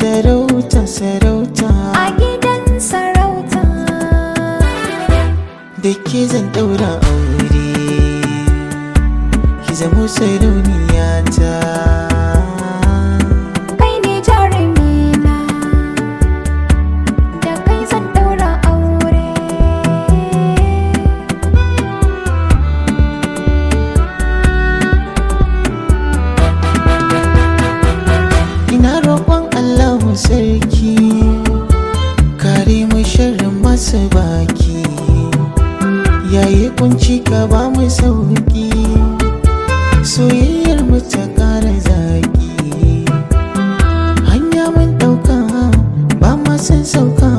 Sarauta sarauta a gidan sarauta. Da ke zan daura aure, ki zamo sarauniya ta. Kai ne jarumina, da kai zan daura aure. Ina roƙon Allahu sarki, kare mu sharrin masu baki. Yayi kunci ka ba mu sauki, soyayyar mu ta ƙara zaki. Hanya mun ɗauka ba ma san sauka,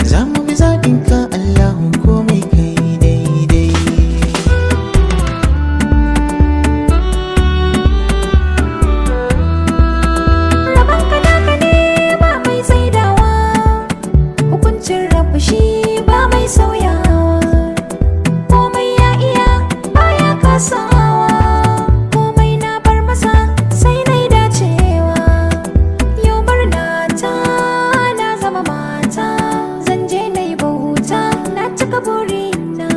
za mu bi zaɓinka Allahu komai kai daidai. Rabon ka naka ne ba mai saidawa, hukuncin rabu shi ba mai sauyawa. Komai ya iya baya kasawa, komai na bar masa sai na dacewa. Yau murna ta na zama mata, zan je na yi bauta na cika burina.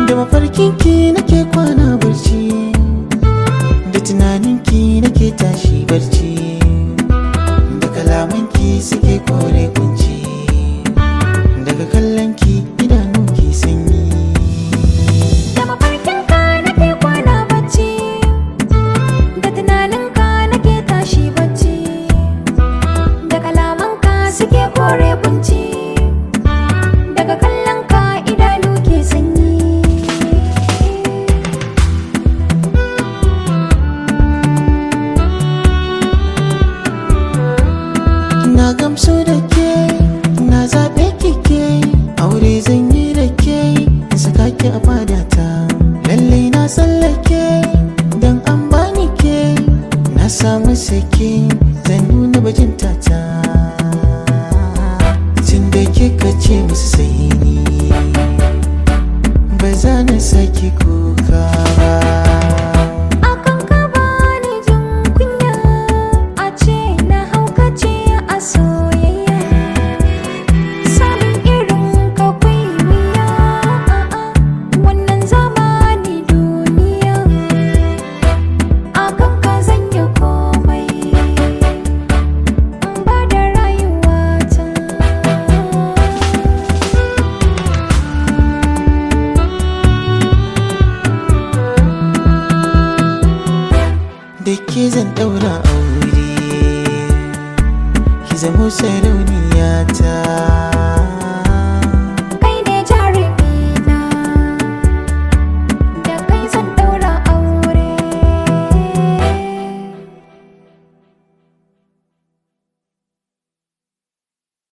Da mafarkinki nake kwana barci, da tunaninki nake tashi barci, da kalamanki suke kore kunci, daga kallonki idanunki sanyi. Da mafarkinka nake kwana bacci, da tunaninka nake tashi bacci, da kalamanka suke kore kunci, daga kallonka idanu ke sanyi. Na gamsu da ke, na zaɓe kike, aure zan yi da ke, in saka ki a fadata. Lallai na tsallake, don an bani ke, na samu sake, zan nuna bajinta ta. Tun da kika ce musu sai ni, ba za na saki kuka ba. Akan ka bani jin kunya, a ce na haukace a soyayya. Samun irin ka kwai wuya, a'a wannan zamani duniya. Akan ka zan yi komai, in ba da rayuwata. Da ke zan daura aure, ki zamo sarauniya.